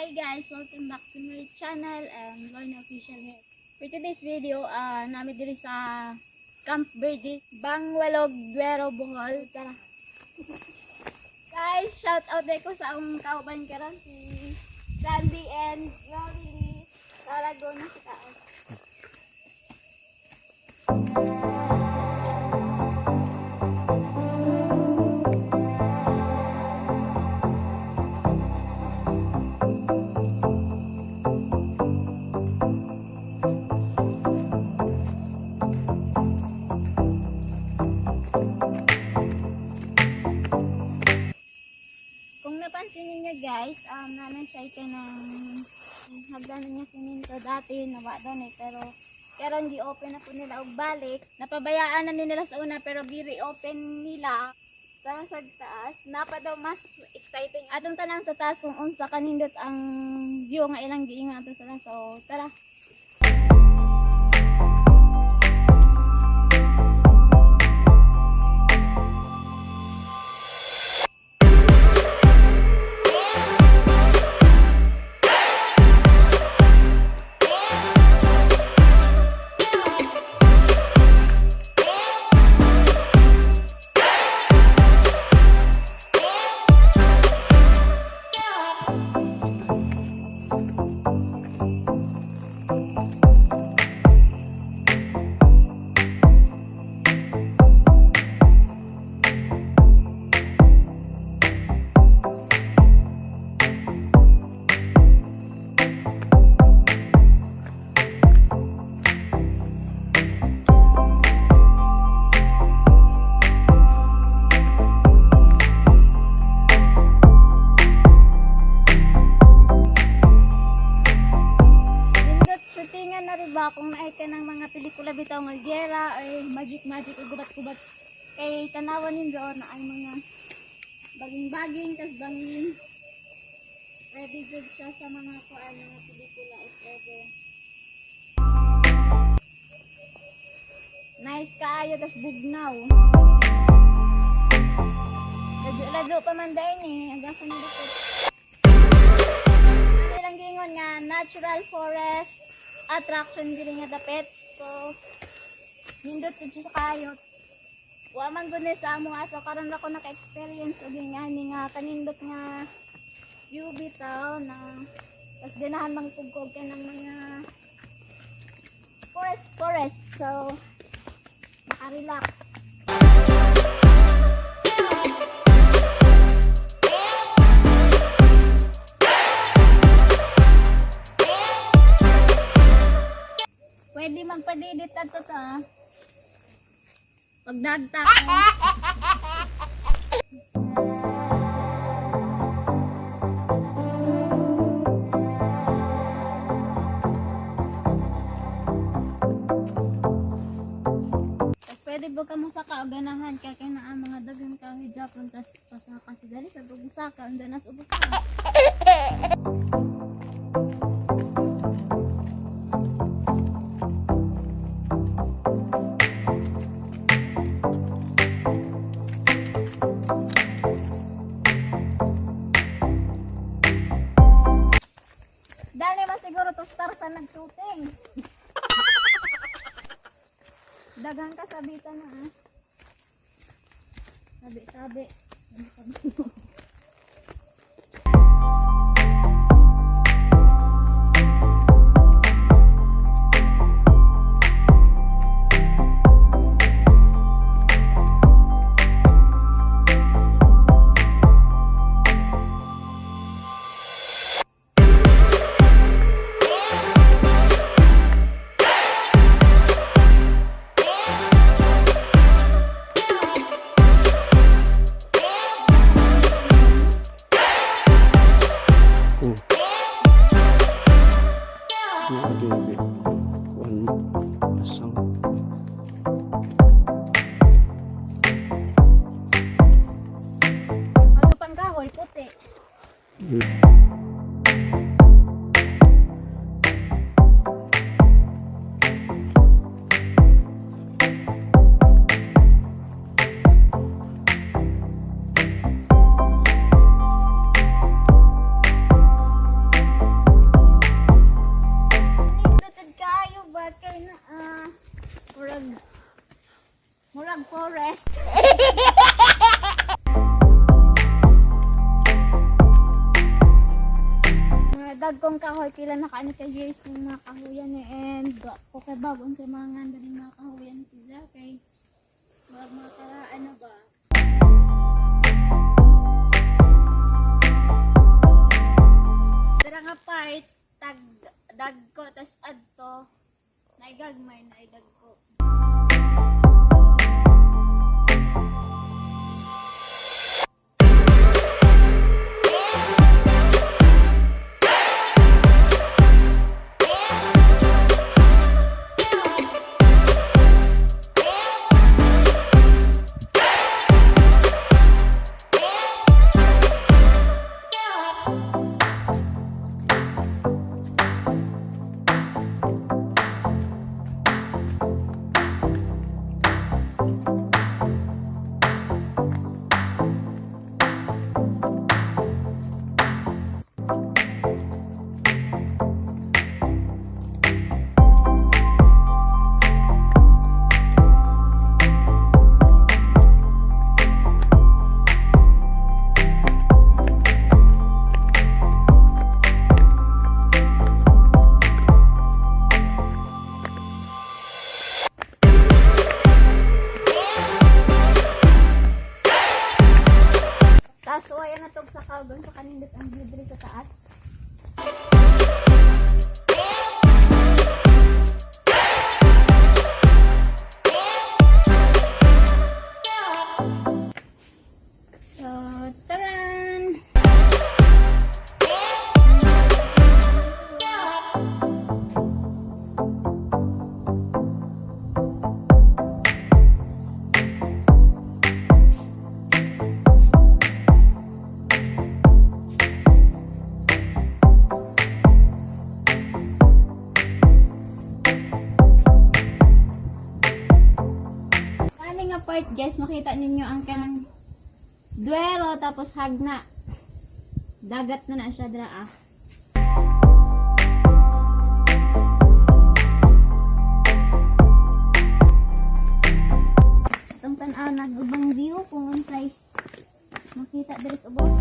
Hi guys! Welcome back to my channel, Lorna Official here. For today's video, naa mi diri sa Camp Verdes, Bangwalog, Duero, Bohol. Tara! Guys, shout out ko sa akong kauban karon, si Sandy and Lorely. Tara, go na sa taas. Kung napansin niyo guys, naman siya ito ng hagdanan niya siminto dati, nawa doon eh, pero karon gi-open na po nila og balik. Napabayaan na ni nila sa una pero gi-reopen nila. Tara sa taas, napa daw mas exciting. Atong tanan sa taas kung unsa kanindot ang view nga ilang giingon ato sa taas. So, tara. Nindot shootingan na rin ba kung naay ka ng mga pelikula bitaw nga gera or magic magic o gubat-gubat kay tanawan nindo na ay mga baging-baging tas bangin, ready jud siya sa mga kuan, mga pelikula if ever. Nice kaayo tas bugnaw. Ladyo-ladyo pa man dahil eh. Ang gasa nila po. Ano lang giingon nga natural forest attraction diri nga dapit. So nindot jud siya kaayo. Wa man gud ni sa amo, so karon ra ko naka-experience og ingani nga kanindot nga view bitaw na tas ganahan mangpugkog ka ng mga forest forest. So maka-relax. Pwede magpadidit ato to ah. Pagdagta ko. Tas pwede ba ka mosaka o ganahan ka kay naa mga daghan kahoy Japon, tas pasaka si dali sa pag-usaka unda nas ubos ka. Dali man siguro to star sa nag-shooting. Daghang kasabitan na ah. Sabi, sabi. Sabi, sabi. Adobe. One asang. Ano pang kahoy? Puti. kahoy, pila na kaani ka years ng mga kahoyan eh. And ko kay bago sa mga nganda ng mga kahoyan sila kay mga karaan na ba. Dara nga part tag dagko tas adto naigagmay naidagko. Tapos uway na tog sa doon sa kanindot ang view diri sa taas. So, taran! Ani nga part guys, makita ninyo ang kanang duero tapos hagna. Dagat na na siya dra ah. Itong tan-aw nag-ubang view kung unsay makita diri sa ubos.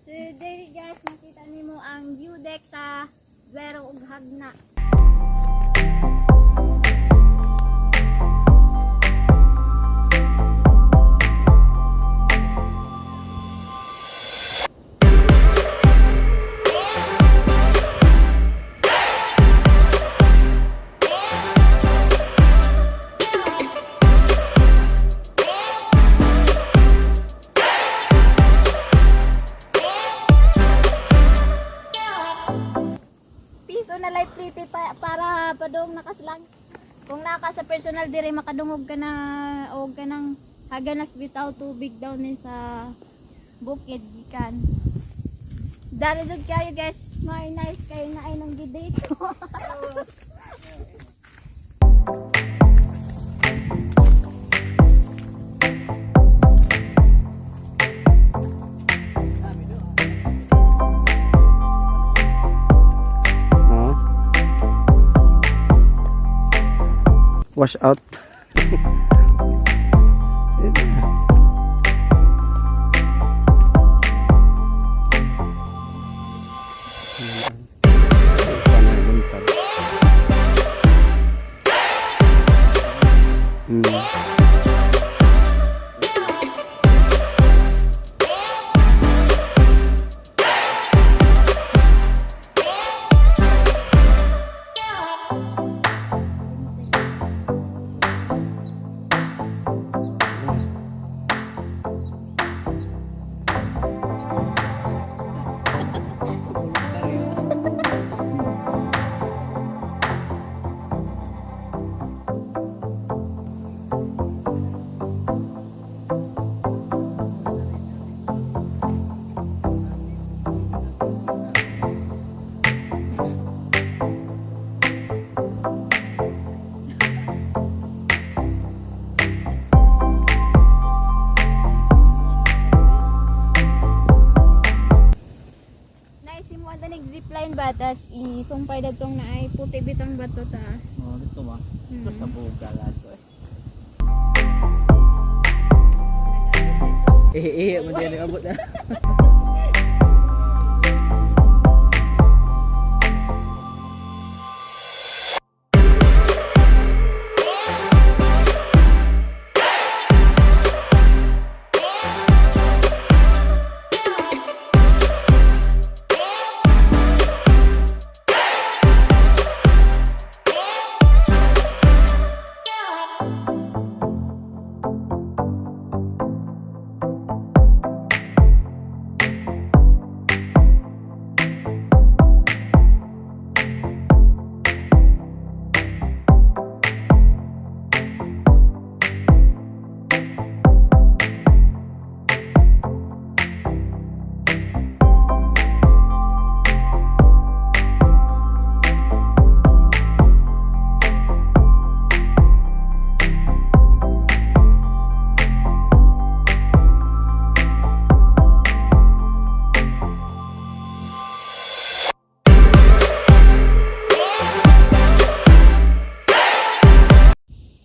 So there guys, makita nimo ang view deck sa Duero ug Hagna. Piso na life plate pa, para padung nakaslang. Kung naka sa personal dire makadungog ka na og kanang haganas bitaw tubig daw ni sa bukid gikan. Dali jud kayo guys, may nice kayo na ay nang gidate. Oo. Wash out. Ayun na. Naisimuan ta nig zipline ba tas isumpay dadtong naay puti bitang bato ta. Oh, dito ba? Ito sa buga lahat ko eh. Eh, eh, mo diyan abot na.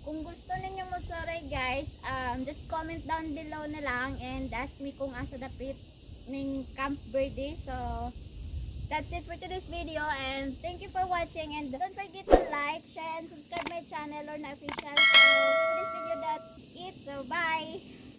Kung gusto ninyo mo sorry guys, just comment down below na lang and ask me kung asa dapit ning Camp Verde. So, that's it for today's video and thank you for watching and don't forget to like, share, and subscribe my channel, Lorna Official. So, for this video, that's it. So, bye!